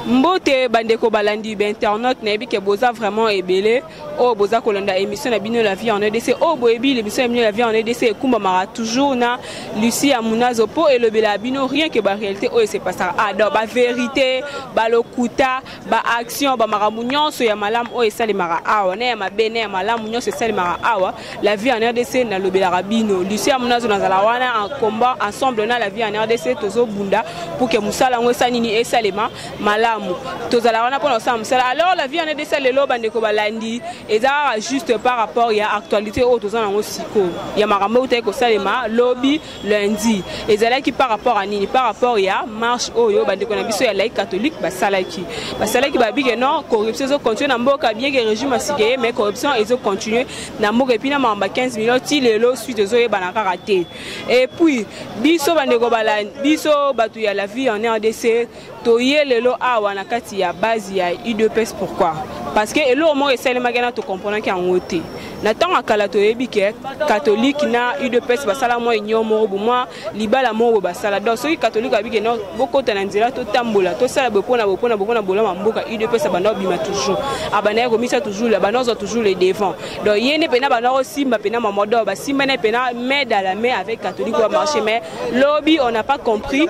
Mbote bandeko balandi ba internaute, nayebi ke boza vraiment ebele oyo boza kolanda émission na bino La Vie en RDC. Oyo boyebi l'émission na bino La Vie en RDC ekumbamaka toujours na Lucie ya Munazo mpo elobela bino rien que ba réalité oyo esepasaka, ah donc ba vérité, balokuta, ba action, bamakambo nyonso ya malamu oyo esalemaka awa na ya mabe na ya malamu nyonso esalemaka awa. La Vie en RDC nalobelaka bino, Lucie ya Munazo, nazala wana en combat ensemble na La Vie en RDC. Tozobunda pour que mosala yango esala nini, esalema malamu. Tozala wana mpona kosala mosala. Alors, La Vie en RDC lelo, bandeko balandi, eza kaka juste par rapport ya actualité oyo toza nango sikoyo, ya makambo oyo etaki kosalema lobi lundi. Ezalaki par rapport à nini? Par rapport ya marche oyo bandeko na biso ya laïque catholique basalaki. Babi ke non, corruption ezocontinue na mboka, bien ke régime asika ye, mais corruption ezocontinue na mboka. Et puis na makambo ya 15 millions, ti lelo suite ezoyebana kaka te. Et puis biso bandeko balandi, biso bato ya La Vie en RDC, toye lelo awa na kati ya base ya UDPS. Pourquoi? Parce que eloko moko esalemaki na tokomprenaki yango te. Na ntango ya kala, toyebi ke catholique na UDPS basala mwa union moko bo, mwa libala moko boye basala. Donc soki catholique abi ke non, bokota na nzela, totambola, tosala boye mpona boye, mpona boye, mpona bolama mboka, UDPS abanda obima toujours, abandaki komisa toujours, abanda ozwa toujours le devant. Donc ye nde mpena banda kosimba mpena mama, donc basimbani mpena main dans la main avec catholique oyo marché. Mais lobi, on n'a pas compris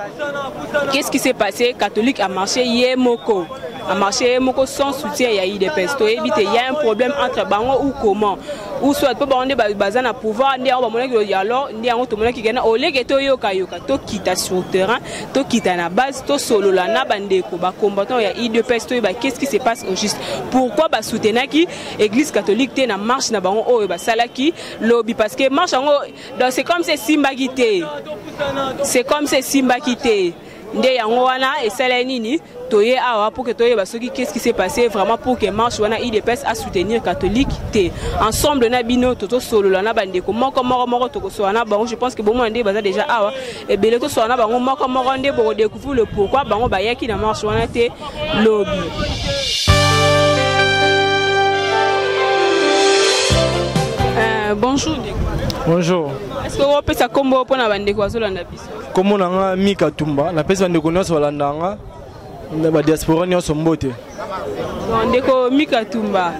qu'est-ce qui s'est passé. Catholique a marché ye moko, a marché ye moko sans soutien ya UDPS. Toyebi te, y a un problème entre bango ou comment, ou soit mpo bango nde baza na pouvoir, nde yango bamonaki. Alors nde yango tomonaki kena oleke toyokayoka, tokita sur terrain, tokita na base, tosolola na bandeko bacombattant ya UDPS, toyeba qu'est-ce qui se passe au juste, pourquoi basoutenaki église catholique te na marche na bango oyo basalaki lobi. Parce que marche yango, donc c'est comme si esimbaki te, c'est comme si esimbaki te. Nde yango wana esala nini, toye awa pour que toyeba soki qu'est-ce qui s'est passé vraiment pour que marche wana UDPS a soutenir catholique te. Ensemble na bino, tozosolola na bandeko moko moko moko, tokosolola na bango. Je pense que bomona nde baza déjà awa ebele. Tosolola na bango moko moko nde bokodécouvrir le pourquoi bango bayaki na marche wana te lobi. Bonjour ndeko. Bonjour. Est-ce que opesa kombo mpona bandeko bazolanda biso? Kombo na nga Mika Tumba. Napesi bandeko nyonso balanda nga na badiaspora nyonso mbote. Bon, ndeko Mika Tumba,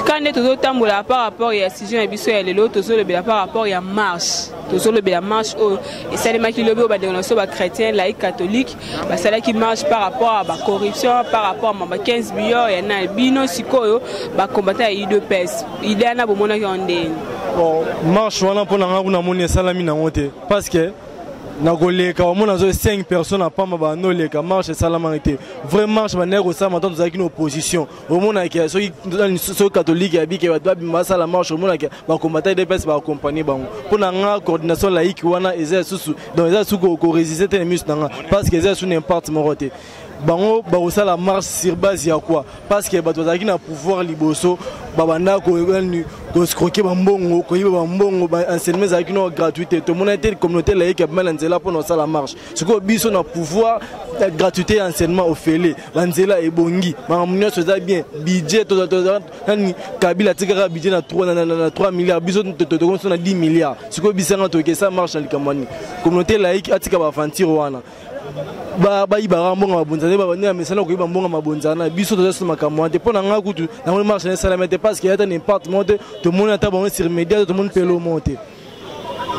ka nde tozotambola par rapport ya sujet na biso ya lelo, tozolobela par rapport ya marche, tozolobela marche oyo esalemaki lobi, oyo bandeko na biso bachrétien laïque catholique basalaki marche par rapport à bacorruption, par rapport à mamba 15 millions ya na bino. Sikoyo bacombattant ya UDPS, idée wana bomonaki yango ndeni? Bon, marche wana, mpo na nga kuna moni esalami nango te, parce que na koleka omona azo 5 personnes apamba bando oleka. Marche esalamaki te. Vrai marche bandaki kosalama ntango tozalaki na opposition. Omonaki soki catholique yabike, bato babima basala marche, omonaki bacombattant UDPS baaccompagne bango. Mpo na nga, coordination laïque wana eza lisusu, donc eza lisusu korésister te na miso na nga, parce que eza lisusu na impact moko te. Bango bakosala marche sur base ya quoi? Parce que bato bazalaki na pouvoir liboso, babanda koescroquer bambongo, koyiba bambongo, enseignement ezalaki no gratuité. Tomona te communauté laïque abima na nzela mpona kosala marche. Sikoyo biso na pouvoir, gratuité ya enseignement ofele, banzela ebongi, makambo nyonso eza bien, budget nani Kabila atikaka budget na 3 milliards, biso tokomi na 10 milliards. Sikoyo bisanga tokesa marche na likambo nini? Communauté laïque atika baaventure wana, bayibaka mbongo mabonza nde nde bamesana koyiba mbongo mabonza. Na biso toza so makambo wana te. Mpo na ngai kutu namoni marche na esalami te, parce que ata na impact moko te. Tomoni ata bango sur média, tomoni pelo moko te.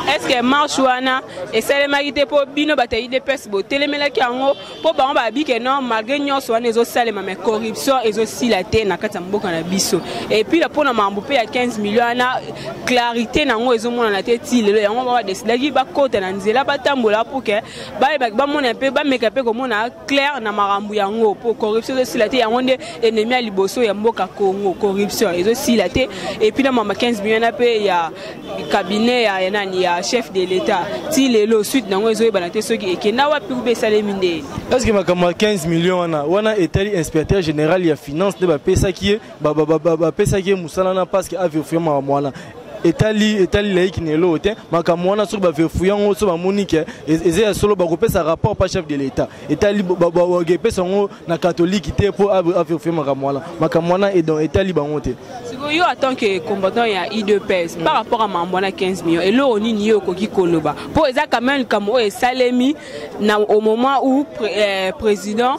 Est ce que marche wana esalemaki te mpo bino bato ya UDPS botelemelaki yango? Mpo bango babi ke non, malgré nyonso wana ezosalema, mais corruption ezosila te na kati ya mboka na biso. Et puis mpona makambo mpe ya 15 millions wana, clarité nango ezomonana te ti lelo. Yango bango badecidaki bakota na nzela, batambola pour ke bayebaki, bamona mpe bameka mpe komona clair na makambo yango, mpo corruption ezosila te. Yango nde ennemi ya liboso ya mboka Congo, corruption ezosila te. Et puis na mama 15 millions na mpe ya cabinet ya nani, ya chef de l'État, ti lelo suite nango ezoyebana te soki ekenda wapi ube esalemi ndeni. Est ce que makambo ya 15 millions wana etali inspecteur général ya finance nde bapesaki ye mosala na, parce que avérifier makambo wana? Etali laiki na eloko te. Makambo wana, soki bavérifier yango, so bamoni ke eza ya solo, bakopesa rapport pa chef de l'État. Etali bakepesa yango na catholique te mpo avérifier makambo wana. Makambo wana donc etali bango te. Sikoyo yo, en tant que combattant ya UDPS, par rapport à mambo wana 15 millions, eloko nini yo okoki koloba? Mpo eza quand même likambo oyo esalemi na au moment où président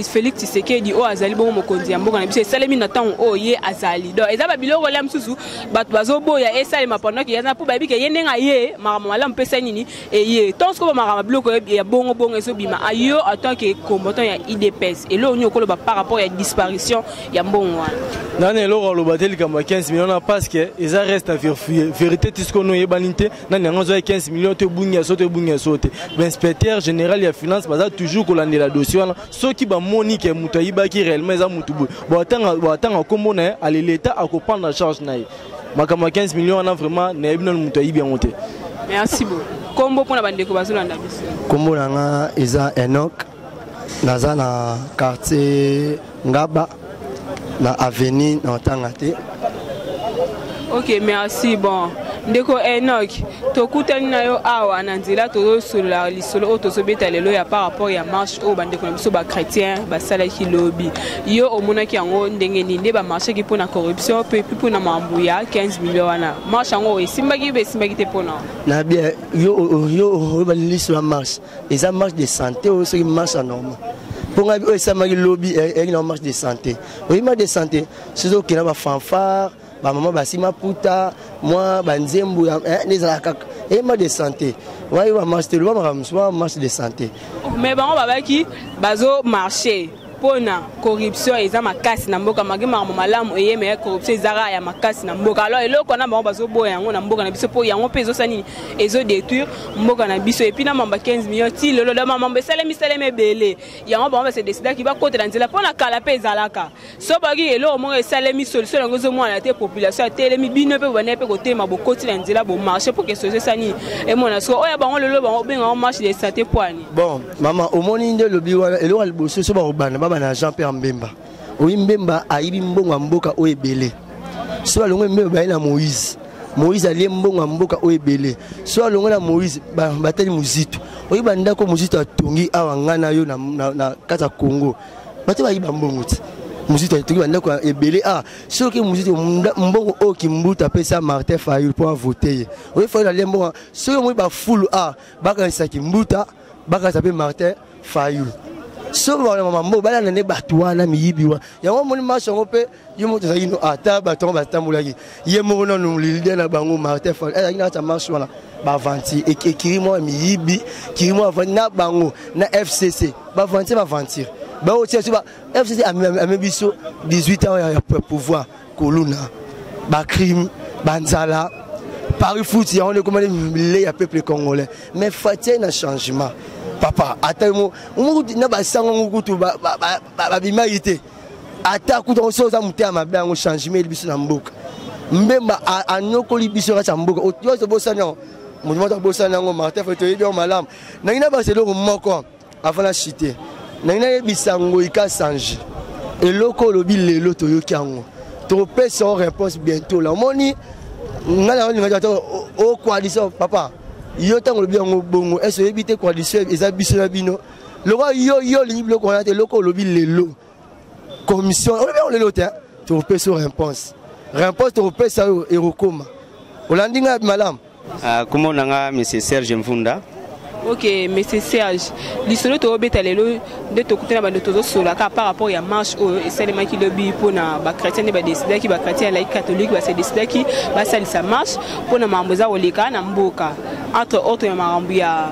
Félix Tshisekedi oyo azali bongo mokonzi ya mboka na biso, esalemi na ntango oyo ye azali. Donc eza babiloko lia mosusu bato bazoboya esalema pendant ke yaza, mpo bayebi ke ye ndenge aye, makambo malamu mpesa nini eye. Ntango sikoyo bamakambo biloko ya bongo bongo ezobima, yo en tant que combattant ya UDPS, eloko nini okoloba par rapport ya disparition ya mbongo wana? Nani eloko aloba te likambo ya 15 millions na, parce que eza reste à vérifier. Vérité ti sikoyo oyebani te nani yango azwaki 15 millions to ebungi ya so to ebungi ya so te. Bainspecteur général ya finance baza toujours kolandela dossier wana. Soki bamoni ke moto ayibaki réellement eza motu boye, batanga nkombo na ye, ale l'État akoprendre charge na ye. Makambo ya 15 millions wana, vraiment nayebi nano moto ayibi yango te. Merci beaucoup. Kombo mpona bandeko bazolanda biso? Kombo na nga eza Enok. Naza na quartier Ngaba, na avenue na otanga te. Ok, merci. Bon, ndeko Enok, tokutani na yo awa na nzela, tozosolola lisolo oyo tozobeta lelo ya par rapport ya marche oyo bandeko na biso bachrétien basalaki lobi. Yo omonaki yango ndenge nini, nde bamarchaki mpona corruption mpe puis mpona mambo ya 15 million wana? Marche yango esimbaki mpe esimbaki te mpona? Na bien, yo oyeba liso ya marche eza marche de santé oyo, soki marche ya normal, mpo ngai oyo esalamaki lobi eyaki na marche de santé. Oyebi marche de santé, soki okenda bafanfare, bamama basi maputa, mwa banzembo nde ezalaka kaka eye marche de santé. Wayi ba marche te, loba makambo mosusu, ba marche de santé. Mais bango babaki bazomarcher mpona corruption eza makasi na mboka. Maki makambo malamu eyeme ya corruption eza kaka ya makasi na mboka. Alors eloko wana bango bazoboya yango na mboka na biso, mpo yango mpe ezosala nini? Ezodétruire mboka na biso. Et puis na mambo ya 15 millions, ti lelo da mambo esalemi salemi ebele. Yango bango base décidaki bakotela nzela, mpo na kala mpe ezalaka so baki eloko moko esalemi, solution yango ezomwana te, population atelemi, bino mpe bobandaki mpe kotema, bokoti na nzela, bomarcher mpo ke solution esala nini? Emona. Siko oyo bango lelo bango obengaka marche de santé poani? Bon mama, omoni nde elobi wana, eloko ya liboso, so bakobanda babanda na Jean Pierre Mbemba. Oyi Mbemba ayibi mbongo ya mboka oyo ebele. So balongwe Mbemba, baye na Moïse. Moïse alie mbongo ya mboka oyo ebele. So alongwe na Moïse, batali Muzito. Oyi bandako Muzito atongi awa, ngai na yo na kati ya Congo, bato bayiba mbongo ti Muzito atongi bandako ebele. A soki Muzito mbongo oyo Kimbuta apesa Martin Fayulu mpo avote ye, oyi Fayulu alie mbongo. Soki omoni bafulu a bakanisa Kimbuta, bakanisa mpe Martin Fayulu. Soki balama mbongo, balanda nde bato wana miyibi wana. Yango omoni marche yango mpe ye moko tozalaki no, ata bato yango batambolaki, ye moko nanu leader na bango Martin Fayulu azalaki na kati ya marche wana. Baventure ekiri mwa miyibi, kiri mwa na bango na FCC, baventure baventure baotia so. FCC ame biso 18 ans ya pouvoir, koluna, bacrime, banzala, pari foot, yango nde ekomani bilei ya peuple congolais. Mais fatie na changement, papa, ata mo na basango ngo kutu babimaki te, ata kutu yango. So oza motema mabe, yango changement eli biso na mboka. Mbemba anyokoli biso kati ya mboka nyonso, bosani yango, moto moko abosani yango. Martin Fo, toyebi yango malamu. Nangi na basa eloko moko avant na chite, nangi nayebisa Ngoyika Sange, eloko olobi lelo toyoki yango, tokopesa yo réponse bientôt. La omoni ngai na olinga ata o coalition, papa, yo ntango olobi yango bongo, ese oyebi te coalition eza biso na bino? Lokola yo olingi biloko wana te, eloko olobi lelo, commission olobi yango lelo te, tokopesa yo réponse. Réponse tokopesa yo ekokoma. Olandi ngai malamu? Kombo na nga monsieur Serge Mvunda. Ok, monsieur Serge, lisolo tozobeta lelo nde tokutana bando, tozosolaka par rapport ya marche oyo esalemaki lobi mpona bachrétien, nde badécidaki, bachrétien ya laïque catholique base décidaki basalisa marche mpona makambo eza koleka na mboka, entre autres ya makambo ya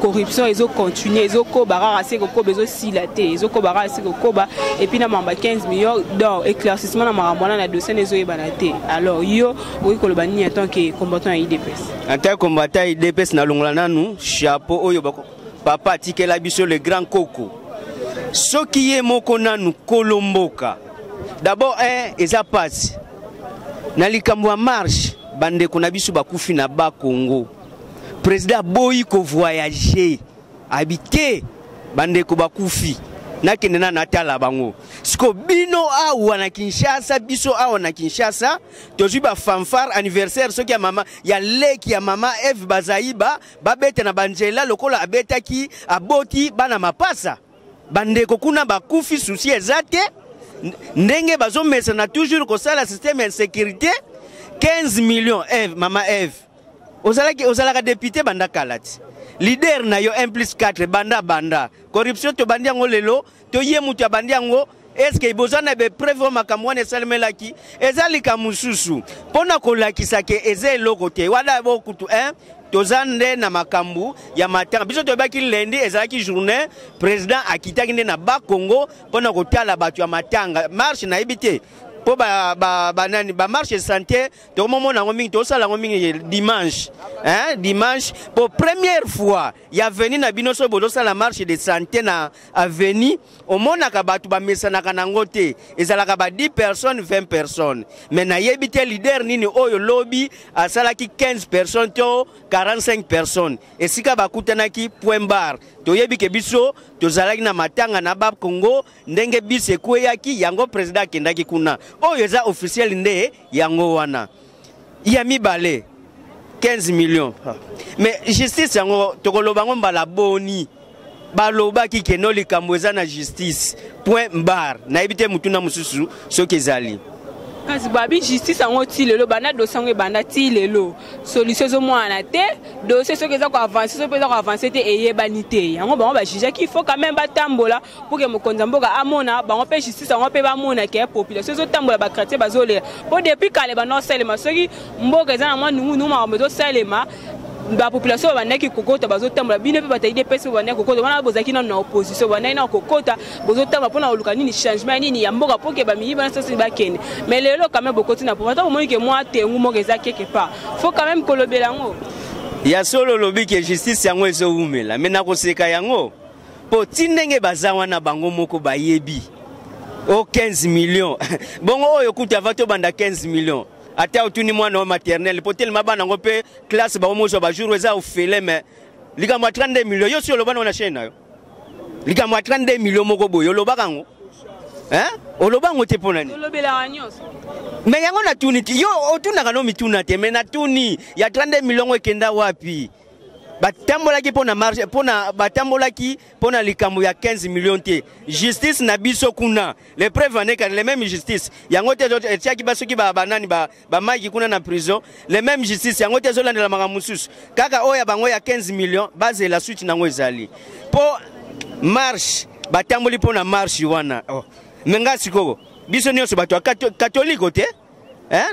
corruption ezocontinue, ezokoba kaka se kokoba, ezosila te, ezokoba kaka se kokoba. Et puis na makambo ya 15 millions d'or, éclaircissement na makambo wana na dossier na ezoyebana te. Alors yo okoki koloba nini en tant que combattant ya UDPS? En tant que combattant ya UDPS, nalongola nanu chapeau oyo papa atikela biso, le grand koko. Soki ye moko nanu kolo mboka d'abord un, eza pasi na likambo ya marche. Bandeko na biso bakufi na Bakongo, président aboyi kovoyager, abi te bandeko bakufi. Nakende na natala bango. Siko bino awa na Kinshasa, biso awa na Kinshasa, tozwi ba fanfare anniversaire soki ya mama ya leki ya mama Eve Bazaiba, babeta na banzela lokola abetaki aboti bana mapasa. Bandeko kuna bakufi, souci eza te. Ndenge bazomesana toujours kosala système ya insécurité. 15 millions Eve, mama Eve, ozalaki ozalaka député banda kala ti. Leader na yo 1 plus 4 banda banda. Corruption tobandi yango lelo, toye mutu abandi yango. Est-ce que boza na ba preuve makambo wana esalemelaki? Eza likambo mosusu mpo na kolakisa ke eza eloko te. Wana bokutu 1 toza nde na makambo ya matanga. Biso toyebaki lundi ezalaki journée, président akitaki nde na Bakongo mpo na kotala bato ya matanga. Marche nayebi te mpo banani bamarche santé tokomomona yango mingi, tosala yango mingi dimanche, hein, dimanche po première fois ya avenue na bino. Soki bozosala marche de santé na avenue, omonaka bato bamesanaka nango te, ezalaka ba 10 personnes, 20 personnes. Mais nayebi te leader nini oyo lobi asalaki 15 personnes to 45 personnes esika bakutanaki, point barre. Toyebi ke biso tozalaki na matanga na Bakongo, ndenge bisi ekweyaki yango, président akendaki kuna. Oyo eza officiel nde yango wana. Ya mibale, 15 millions, mais justice yango tokoloba yango mbala boni? Balobaki ke no, likambo eza na justice, point barre. Nayebi te mutuna mosusu soki ezali. Kasi babi justice yango ti lelo, banda dossier yango ebanda ti lelo, solution ezomwana te. Dossier soki eza koavance, soki mpe eza koavance te, eyebani te. Yango bango bajugeaki, il faut quand même batambola pour que mokonzi ya mboka amona bango mpe justice yango mpe bamona ke population ezotambola, bachrétien bazolela. Mpo depuis kala ebanda osalema, soki mboka eza na mwa nungunungu, makambo ezosalema, bapopulation babandaki kokota, bazotambola. Bino mpe bato ya UDPS mpe bandaki kokota wana, bozalaki nano na opposition, bandaki nano kokota, bozotambola mpona koluka nini? Changement nini ya mboka, mpo ke bamiyibi wana sosi bakende. Mais lelo quand même bokoti na pouvoir, bomoni ke mwa tengu moko eza quelque part, faut quand même kolobela yango. Ya solo, olobi ke justice yango ezowumela, me nakoseka yango mpo ti ndenge baza wana, bango moko bayebi o 15 millions bongo oyo kutu ava tobanda 15 millions. Ata otuni mwana oyo maternelle mpo telema bana yango mpe classe bango mozwa bajour eza ofele. Me likambo ya 32 millions, yo si oloba nango na chaîne na yo, likambo ya 32 millions moko boye, olobaka yango, oloba yango te. Mpo nani? Olobelaka nyonso. Me yango natuni ti yo otunaka no mituna te. Me natuni, ya 32 millions ngo ekenda wapi? Batambolaki mpo na marche, mpo na batambolaki mpo na likambo ya 15 millions te. Justice na biso kuna, les preuves en est, les mêmes justice yango te etiaki basoki banani bamaki kuna na prison. Les mêmes justice yango te ezolandela makambo mosusu kaka oyo ya bango ya 15 millions. Bazela suite nango ezali mpo marche batamboli mpo na marche wana. Oh. Me nga sikoyo, biso nyonso bato ya katoliko te, eh?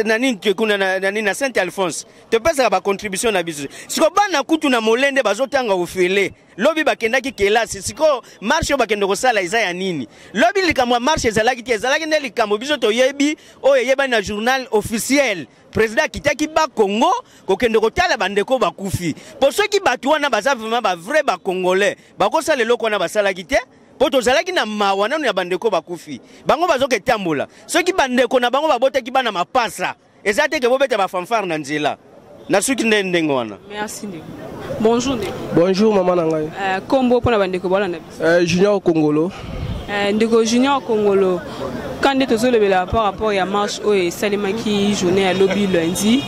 Na nini kuna na nini na Saint Alphonse, topesaka bacontribution na biso. Sikoyo bana kutu na molende bazotanga ofele, lobi bakendaki kelasi. Sikoyo marche oyo bakende kosala eza ya nini? Lobi likambo ya marche ezalaki te, ezalaki nde likambo biso toyebi oyo eyebani na journal officiel. Président akitaki Bakongo kokende kotala bandeko bakufi, mpo soki bato wana baza vraiment bavrai bacongolais, bakosala eloko wana basalaki te. Mpo tozalaki na mawa nano ya bandeko bakufi, bango bazoka etambola. Soki bandeko na bango babotaki bana mapasa, eza te ke bobeta bafanfare na nzela. Nasuki nde ndenge wana. Merci ndeko. Bonjour ndeko. Bonjour mama na ngai. Kombo mpona bandeko balanda biso? Junior Kongolo. Ndeko Junior Kongolo, ka nde tozolobela par rapport ya marche oyo esalemaki journée ya lobi lundi.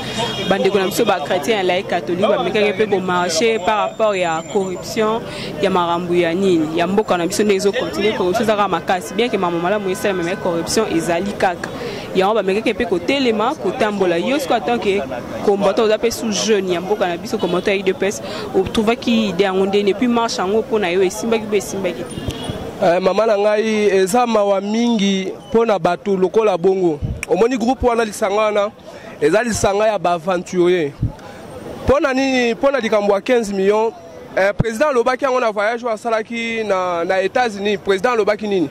Bandeko na biso bachrétien ya laïc catholique bamekaki mpe komarche par rapport ya corruption ya makambo ya nini ya mboka na biso, nde ezocontinue. Corruption eza kaka makasi, bien ke makambo malamu esalema, mais corruption ezali kaka. Yango bamekaki mpe kotelema, kotambola. Yo siko, en tant que combattant, oza mpe sous jeune ya mboka na biso, combattant ya UDPS, otrouvaki idée yango ndeni? Et puis marche yango mpo na yo esimbaki mpe esimbaki te? Mama na ngai, eza mawa mingi mpo na bato lokola bongo. Omoni groupe wana, lisanga wana eza lisanga ya baaventurier. Mpo na nini? Mpo na likambo ya 15 millions, président alobaki yango na voyage oyo asalaki na États-Unis. Président alobaki nini?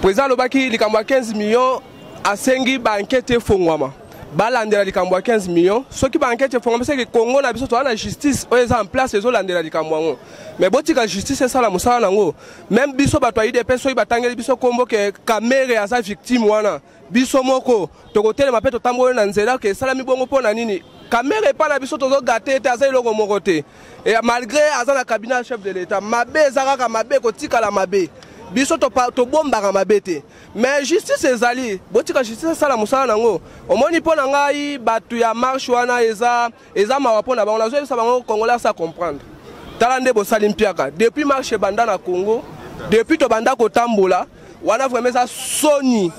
Président alobaki likambo ya 15 millions, asengi baenquête efongwama, balandela likambo ya 15 millions. Soki baenquête efongwama, seke Congo na biso toza na justice oyo eza en place, ezolandela likambo yango. Mais botika justice esala mosala nango. Même biso bato ya UDPS, soki batangeli biso kombo ke Kamerhe aza victime wana, biso moko tokotelema mpe totamboli na nzela ke esalami bongo. Mpo na nini? Kamerhe epai na biso tozogate ete aza eloko moko te. E malgré aza na cabinet ya chef de l'État, mabe eza kaka mabe, kotikala mabe. Biso tobombaka mabe te, mais justice ezali. Botika justice esala mosala nango. Omoni, mpo na ngai, bato ya marche wana, eza mawa mpo na bango. Nazoyebisa bango, Congolais asa comprendre. Tala nde bosali mpiaka depuis marche ebanda na Congo, depuis tobanda kotambola wana. Vraiment eza soni,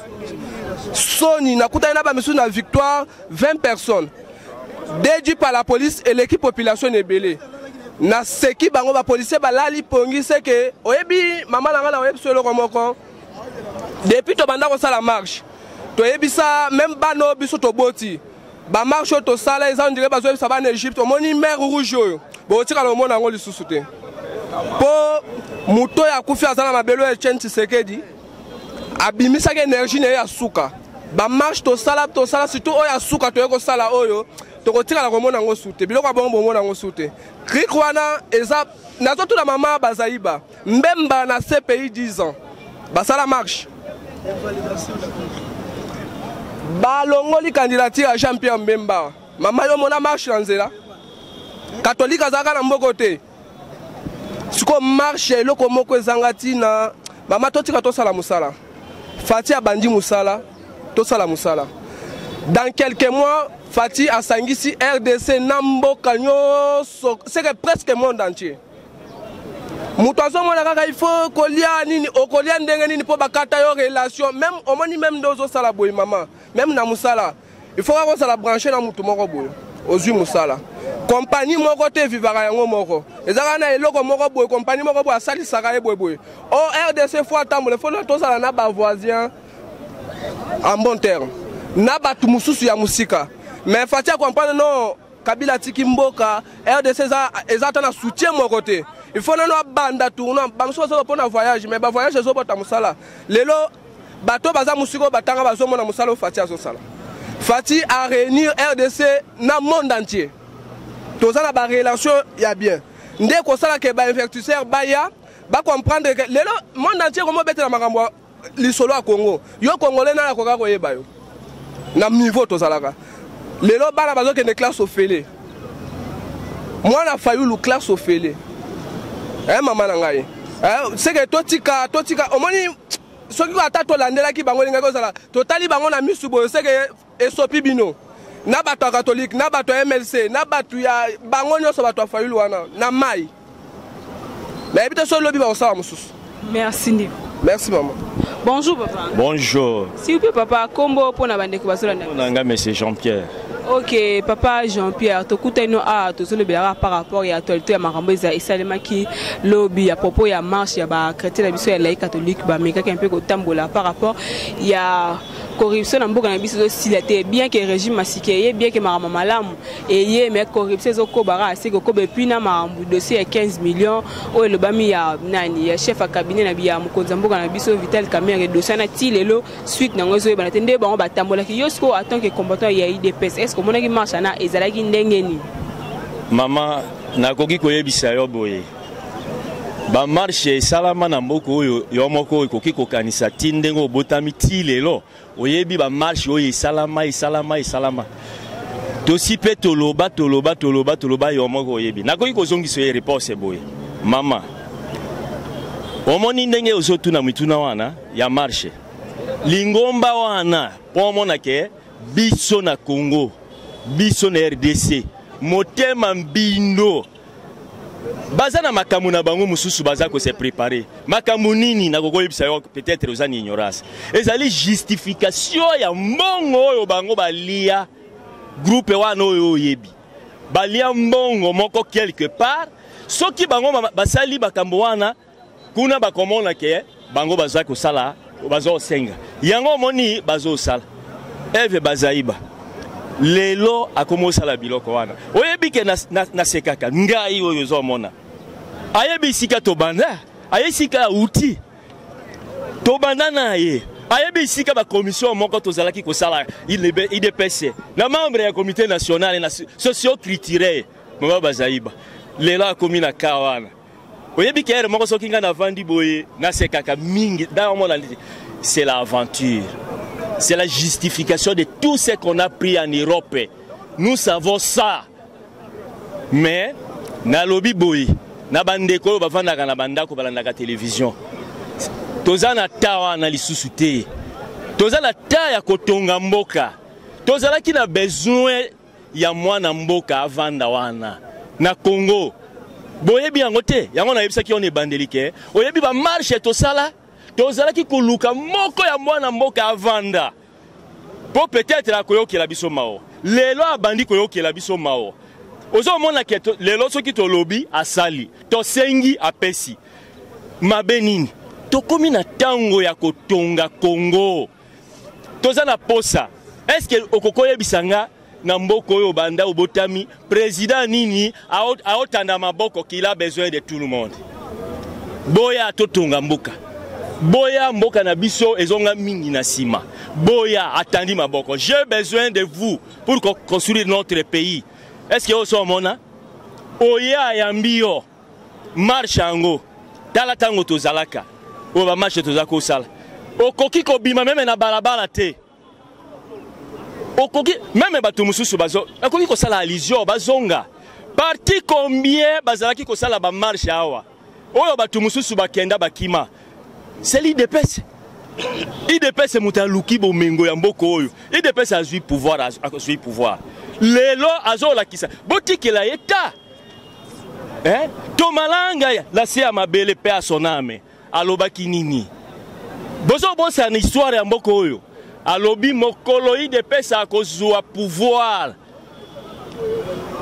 soni. Nakutani na bamisusu na Victoire, 20 personnes déduit par la police, eleki population ebele. Naseki bango, bapolicier balali pongi. Seke oyebi, mama na ngai, na oyebi so eloko moko: depuis tobanda kosala marche, toyebisa même bana oyo biso toboti, bamarche oyo tosala eza on dirait bazoyebisa bana Egypte. Omoni mer Rouge oyo, botikala omona yango lisusu te, mpo moto oyo akufi aza na mabele oyo. Etienne Tshisekedi abimisaki énergie na ye ya suka. Bamarche tosala, tosala surtout oyo ya suka toye kosala oyo, tokotikala komona yango su te. Biloko ya bongo bomona yango su te. Krik wana eza, nazotuna mama Bazaiba, Mbemba na CPI 10 ans, basala marche, balongoli candidature ya Jean Pierre Mbemba. Mama, yo mona marche na nzela? Katolike azalaka na mboko te. Sikoyo marche ya eloko moko ezanga ntina. Mama, totika tosala mosala. Fati abandi mosala, tosala mosala. Dans quelques mois, Fati asangisi RDC na mboka nyonso, c'est que presque monde entier. Moto azomona kaka il faut kolia nini, okolia ndenge nini mpo bakata yo relation. Même omoni, même nde ozosala boye, mama, même na mosala, il faut kaka ozala branché na motu moko boye. Ozwi mosala, kompani moko te evivaka yango moko, eza kaka na eloko moko boye, kompani moko boye asalisaka ye boyeboye. O RDC faut atambola, faut tozala na bavoisin en bon terme na bato mosusu ya mosika. Mais Fati acomprendre non, Kabila atiki mboka RDC eza ata na soutien moko te. Il faut nano abanda tournoi. Bamosusu bazoka mpona voyage, mais bavoyage ezobota mosala. Lelo bato baza mosika oyo batanga bazomona mosala oyo Fati azosala. Fati a réunir RDC na monde entier. Toza na barelation ya bien nde kosala ke bainvestisseur baya bacomprendre ke lelo monde entier komobetela makambo lisolo ya Congo. Yo Congolais, nani akoka koyeba yo na niveau tozalaka lelo? Bana bazokende classe ofele, mwana Fayulu classe ofele. Mama na ngai, seke totika, totika. Omoni, soki ata tolandelaki bango, elingaki kozala totali bango na misu boye. Seke esopi bino na bato ya Katholike, na bato ya MLC, na bato ya bango nyonso, bato ya Fayulu wana na mai. Nayebi te so lobi bakosala mosusu. Merci ndeko. Merci, mama. Bonjour papa. Bonjour. S'il vous plaît papa, kombo mpona bandeko bazolanda? Nanga monsieur Jean-Pierre. Ok papa Jean-Pierre, tokutani no awa, tozolobelaka par rapport ya actualité ya makambo eza esalemaki lobi à propos ya marche ya bachrétien na biso ya laïc catholique. Bamekaki mpe kotambola par rapport ya corruption na mboka na biso ezosila te. Bien que régime masiki eye, bien que makambo malamu eye, mais corruption ezokobaka ase kokoba. Et puis na makambo dossier ya 15 millions oyo elobami ya nani, ya chef ya cabinet na ya mokonzi ya mboka na biso Vital Kamerhe, dossier na ti lelo suite nango ezoyebana te. Nde bango batambolaki. Yo sikoyo, en tant que combattant ya UDPS, est ce que omonaki marche wana ezalaki ndenge nini? Mama, nakoki koyebisa yo boye: bamarche esalama na mboka oyo, yo moko ekoki kokanisa ti ndenge obotami ti lelo oyebi bamarche oyo esalama, esalama, esalama. Tosi mpe toloba, toloba, toloba, toloba. Yo moko oyebi. Nakoki kozongisa ye réponse boye: mama, omoni ndenge ozotuna mituna wana ya marche, lingomba wana, mpo omona ke biso na Congo, biso na RDC, motema mbindo. Baza na makambo na bango mosusu, baza kose préparer makambo nini. Nakokoyebisa yo, peut-être oza na ignorance, ezali justification ya mbongo oyo bango balia. Groupe wana oyo oyebi, balia mbongo moko quelque part. Soki bango basali makambo wana kuna, bakomona ke bango baza kosala, bazosenga yango. Omoni, bazosala. Eve Bazaiba lelo akomi osala biloko wana. Oyebi ke nasekaka na ngai oyo ozomona, ayebi esika tobanda, aye esika auti, tobanda na ye, ayebi esika bakomission moko tozalaki kosala UDPS na membre ya comité national na socio-culturel. Mama Bazaiba lelo akomi na ka wana. Oyebi ke ere moko soki ngai navandi boye, nasekaka mingi. Naomona ndeti c'est l'aventure, c'est la justification de tout ce qu'on a pris en Europe. Nous savons ça. Mais nalobi boye na bandeko oyo bavandaka na bandako, balandaka télévision. Toza na ta wana lisusu te. Toza na ta ya kotonga mboka. Tozalaki na besoin ya mwana mboka avanda wana na Congo. Boyebi yango te, yango nayebisaki yo na ebandeli ke oyebi ba marche tosala, tozalaki koluka moko ya mwana mboka avanda po peut-être akoyokela biso mawa. Lelo abandi koyokela biso mawa. Ozomona ke lelo soki tolobi asali, tosengi apesi. Mabe nini? Tokomi na tango ya kotonga Congo. Toza na posa. Est-ce que okokoyebisa nga na mboka oyo banda obotami président nini aotanda maboko qu'il a besoin de tout le monde? Boya totonga mboka. Boya mboka na biso ezonga mingi na sima. Boya atandi maboko. J'ai besoin de vous pour construire notre pays. Est-ce que oso omona? Oya ayambi yo. Marche yango. Tala tango tozalaka. Oyo ba marche toza kosala. Okoki kobima meme na balabala te. Okoki meme bato mosusu bazo akoki kosala allusion bazonga. Parti combien bazalaki kosala ba marche awa? Oyo bato mosusu bakenda bakima. C'est l'UDPS. UDPS moto aluki bomengo ya mboka oyo. UDPS azwi pouvoir, azwi pouvoir. Lelo azolakisa botikela ye ta. Eh? Tomalanga la se ya mabele pe a son âme. Alobaki nini? Bozo bosana histoire ya mboka oyo. Alobi mokolo UDPS akozwa pouvoir.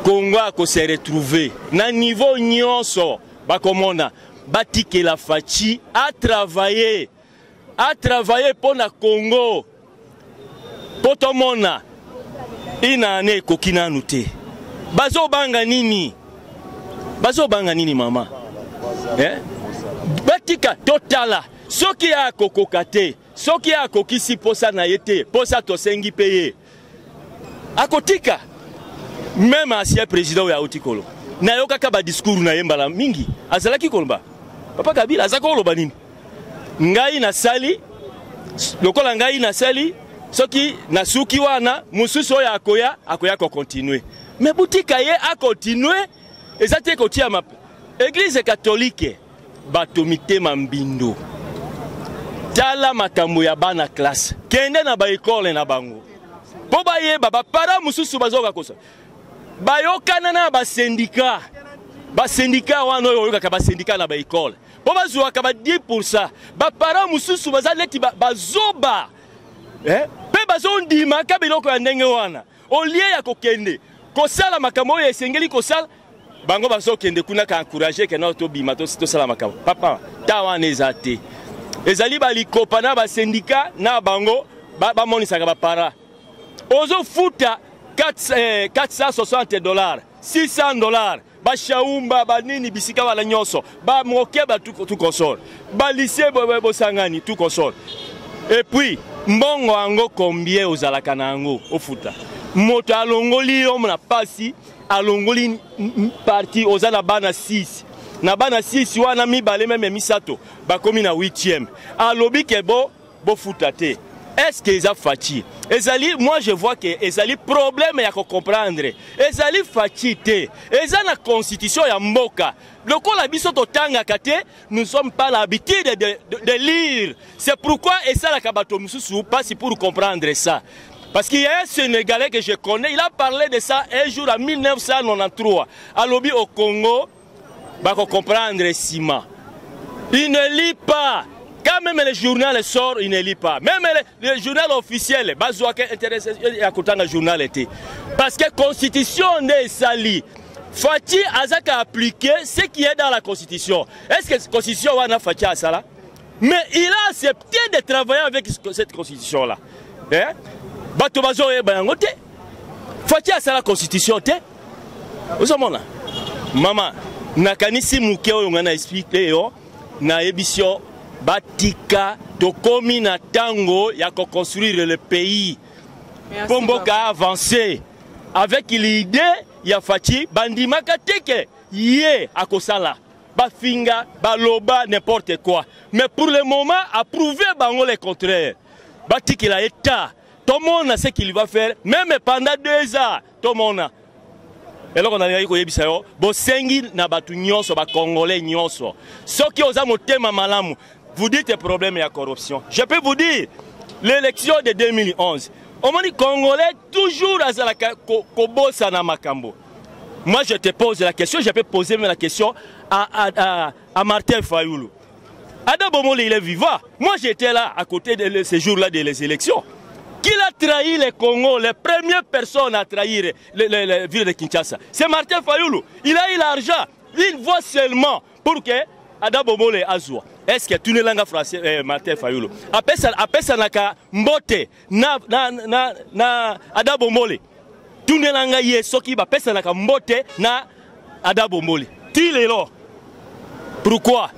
Congo ako se retrouver na niveau nyonso bakomona batikela Fatshi a travailler, a travailler mpo na Congo mpo tomona ina ane ekoki nanu te. Bazobanga nini? Bazobanga nini mama? Eh? Batika totala soki akokoka te, soki akokisi posa na ye te, posa tosengi pe ye akotika. Même ancien président oyo auti koloba, nayokaka ba discours na ye mbala mingi, azalaki koloba papa Kabila azalaki koloba nini? Ngai nasali lokola ngai nasali, soki nasuki wana mosusu oyo akoya, akoya ko continuer. Mais butika ye a continuer, eza te kotia ma église catholique bato mitema mbindo. Tala makambo ya bana classe, kende na ba école na bango po bayeba ba parents mosusu bazoka kosa bayokana na ba syndicat, ba syndicat wana oyo oyokaka ba syndicat na ba école po bazwaka ba 10%. Ba parents mosusu baza neti bazoba, eh? Pe bazondimaka biloko ya ndenge wana au lieu ya kokende kosala makambo oyo esengeli kosala, bango bazokende kuna ka encourager ke no tobima tosala makambo. Papa, ta wana eza te, ezali balikopa na ba syndicat na bango bamonisaka ba para. Ozofuta 460 $, 600 $, bashaumba banini bisika wana nyonso, ba moke ba tout consort, ba lycée bosangani tout consort. Et puis mbongo yango combien ozalaka na yango ofuta? Moto alongoli yo na pasi, alongoli parti, oza na bana 6, na bana 6 wana mibale meme misato bakomi na 8e, alobi ke bo bofuta te. Est-ce que eza Fatshi? Ezali, moi je vois que ezali problème ya ko comprendre. Ezali Fatshi te. Eza na constitution ya mboka. Lokola biso totangaka te, nous sommes pas l'habitude de lire. C'est pourquoi esalaka bato mosusu pasi pour comprendre ça. Parce qu'il y a un Sénégalais que je connais, il a parlé de ça un jour en 1993. Alobi au Congo, bako comprendre sima. Il ne lit pas. Quand même le journal sort, il ne lit pas. Même le journal officiel, bazwaka intéressé ya kotanga journal était. Parce que constitution n'est sali. Fatshi azaka appliquer ce qui est dans la constitution. Est-ce que constitution wana Fatshi a ça là? Mais il a accepté de travailler avec cette constitution là. Hein? Bato bazo yeba yango te. Fatshi a sala constitution te. Ozomona? Mama, nakanisi muke oyo nga na expliquer yo, nayebisi yo batika tokomi na tango ya ko construire le pays. Merci, Po mboka papa. avancer avec l'idée ya Fatshi, bandimaka te ke ye akosala. Bafinga, baloba n'importe quoi. Mais pour le moment, a prouvé bango le contraire. Batikela état. Tout le monde sait ce qu'il va faire, même pendant 2 ans, tout le monde. Eloko nalingaki koyebisa yo, bosengi na bato nyonso, ba Congolais nyonso. Soki oza motema malamu, Vous dites problème ya corruption. Je peux vous dire, l'élection de 2011, omoni Congolais toujours azalaka kobosana makambo. Moi je te pose la question, je peux poser même la question à Martin Fayulu. Adam Bombole, il est vivant. Moi j'étais là à côté de ce jour-là des élections. Qui a trahi le Congo, les premières personnes à trahir la ville de Kinshasa? C'est Martin Fayulu. Il a eu l'argent, une voix seulement pour que Adam Bombole azwa. Est-ce que tu ne langue français, Martin Fayulu? Apesa naka mbote na Adam Bombole. Tu ne langue ye soki ba pesa naka mbote na Adam Bombole. Ti lelo. Pourquoi?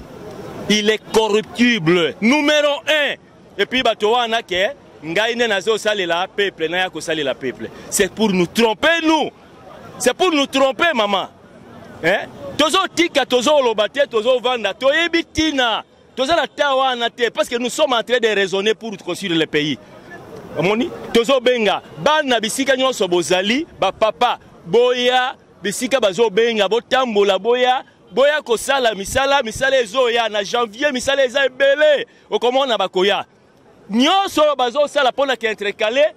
Il est corruptible. Numéro 1. Et puis bato wana ke ngai nde nazosalela peuple, naya kosalela peuple. C'est pour nous tromper, nous. C'est pour nous tromper, maman. Hein? Tozotika, tozoloba te, tozovanda, toyebi tina. Toza na ta wana te parce que nous sommes en train de raisonner pour construire le pays. Omoni? Tozobenga bana bisika nyonso bozali, ba papa boya bisika bazobenga, botambola boya, boya kosala misala, misala ezoya na janvier, misala eza ebele. Okomona bakoya. Nyonso oyo bazosala mpona kointercaler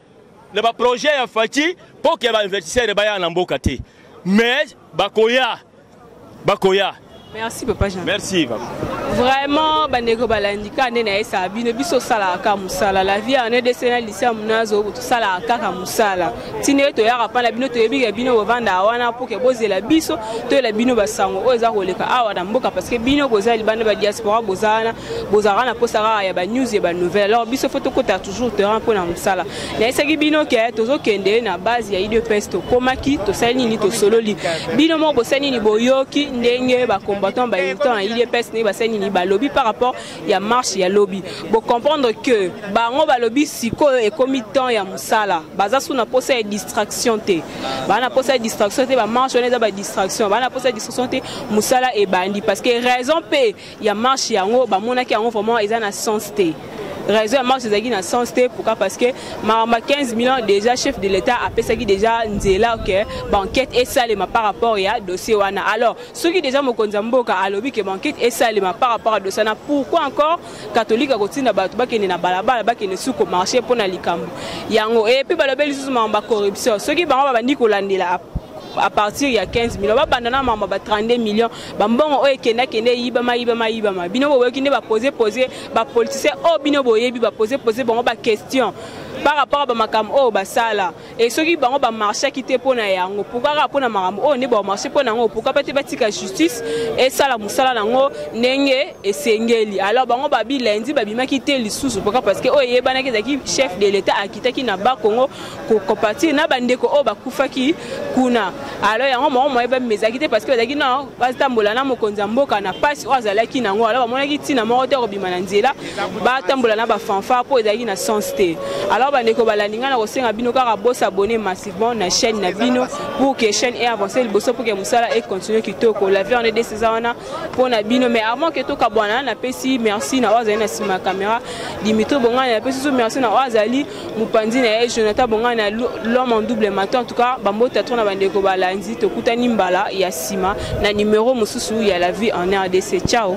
na baprojet ya Fatshi mpo ke bainvestisseur baya na mboka te. Mais bakoya, bakoya. Merci papa Jean. Merci papa. Vraiment bandeko balandi kaka nde nayesaka bino, biso osalaka kaka mosala. La vie en RDC na lycée ya Munazo, tosalaka kaka mosala ntina ye toyaka mpa na bino. Toyebi ke bino bovandaka wana mpo ke bozela biso toyela bino basango oyo eza koleka awa na mboka, parce que bino boza libanda, badiaspora, boza wana, bozalaka na mposa kaka ya banews, ya banouvelle. Alors biso faut tokota toujours terrain mpo na mosala. Nayesaki bino ke tozokende na base ya UDPS. Tokomaki, tosali nini? Tosololi. Bino moko bosali nini? Boyoki ndenge bacombattant, bamilitant ya UDPS, ndenge basali nini? Balobi par rapport ya marche ya lobi. Bocomprendre que bango balobi sikoyo ekomi temps ya mosala. Baza su na posa ya distraction te, baa na posa ya distraction te. Bamarche wana eza badistraction, baa na posa ya distraction te. Mosala ebandi, parce que raison mpe ya marche yango bamonaki yango vraiment eza na sens te. Raison ya marche ezalaki na sens te. Pourquoi? Parce que makambo ya 15 millions, déjà chef de l'État apesaki déjà nzela ke baenquête esalema par rapport ya dossier wana. Alors soki déjà mokonzi ya mboka alobi ke baenquête esalema par rapport ya dossier wana, pourquoi encore catholique akotinda bato bakende na balabala, bakende su komarcher mpo na likambo yango? Et puis balobi lisusu makambo ya corruption. Soki bango babandi kolandela à partir ya 15 millions, babanda na makambo ba 32 millions, bambongo oyo ekendakende, eyibama, yibama, yibama. Bino boyoki nde bapose pose bapoliticien oyo bino boyebi, bapose pose bango baquestion par rapport a bamakambo oyo basala. E soki bango bamarchaki te mpo na yango, pourquoi kaka mpo na makambo oyo nde bamarche mpo na yango? Pourquoi pe te batika justice esala mosala nango ndenge esengeli? Alors bango babi lundi babimaki te lisusu. Pourquoi? Parce que oyo eyebanaki ezalaki chef de l'État akitaki na Bakongo kocompatir na bandeko oyo bakufaki kuna. Alors yango moko moye babima ezalaki te, parce que bazalaki na batambola na mokonzi ya mboka na pasi oyo azalaki nango. Alors bamonaki ntina moko te kobima na nzela, batambola na bafanfare mpo ezalaki na sens te. Alors bandeko balandi ngai, na kosenga bino kaka bosabonner massivement na chaîne na bino pour que chaîne e avance liboso, pour que mosala e continue kitoko. La vie en RDC eza wana mpo na bino. Mais avant ke tokabwana, napesi merci na oyo azali na nsima ya caméra, Dimitri Bongani. Napesi so merci na oyo azali mopanzi na ye, Jonathan Bongani, l'homme en double matin. En tout cas bambota tro na bandeko balandi. Tokutani mbala ya nsima na numero mosusu ya La vie en RDC. Ciao.